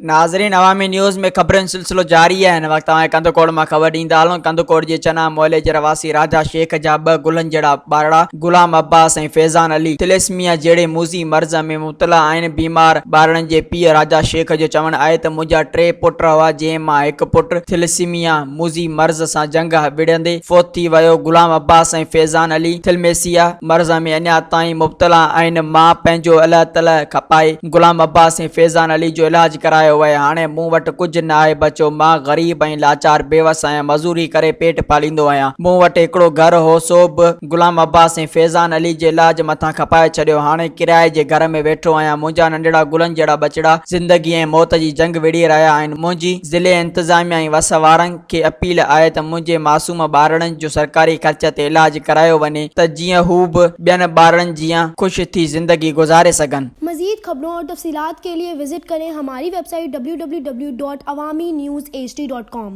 ناظرين عوامي نيوز ۾ خبرن جو سلسلو جاري آهي هن وقت اوهان کي ڪنڌڪوٽ مان خبر ڏيندا هلون ڪنڌڪوٽ جي چنا محلي جي رهواسي راجا شيخ جا ٻه گلن جهڙا ٻارڙا غلام عباس ۽ فيضان علي ٿليسميا جهڙي موذي مرض ۾ مبتلا آهن بيمار ٻارڙن جي پيء راجا شيخ جو چوڻ آهي ته منهنجا ٽي پٽ هئا جنهن مان هڪ پٽ ٿليسميا موذي مرض سان جنگ وڙهندي فوت ٿي ويو، غلام عباس ۽ فيضان علي ٿلميسيا مرض ۾ اڃا تائين مبتلا آهن، مان پنهنجو الهه تلهه کپائي غلام عباس ۽ فيضان علي جو علاج ڪرايو آهي، هاڻي مون وٽ ڪجهه ناهي بچيو، مان غريب ۽ لاچار بيوس آهيان، مزوري ڪري پيٽ پاليندو آهيان، مون وٽ هڪڙو گهر هو سو به غلام عباس ۽ فيضان علي جي علاج مٿان کپائي ڇڏيو، هاڻي ڪرائي جي گهر ۾ ويٺو آهيان، منهنجا ننڍڙا گلن جهڙا ٻچڙا زندگي ۽ موت جي جنگ وڙهي رهيا آهن، منهنجي ضلعي انتظاميا ۽ وس وارن کي اپيل آهي ته منهنجي معصوم ٻارڙن جو سرڪاري خرچ تي علاج ڪرايو وڃي ته جيئن هو به ٻين ٻارڙن جيان خوش ٿي زندگي گذاري سگهن. مزيد خبرون اور تفصيلات کے لئے وزٽ ڪرين ھماري web site www.awamiNewsHD.com.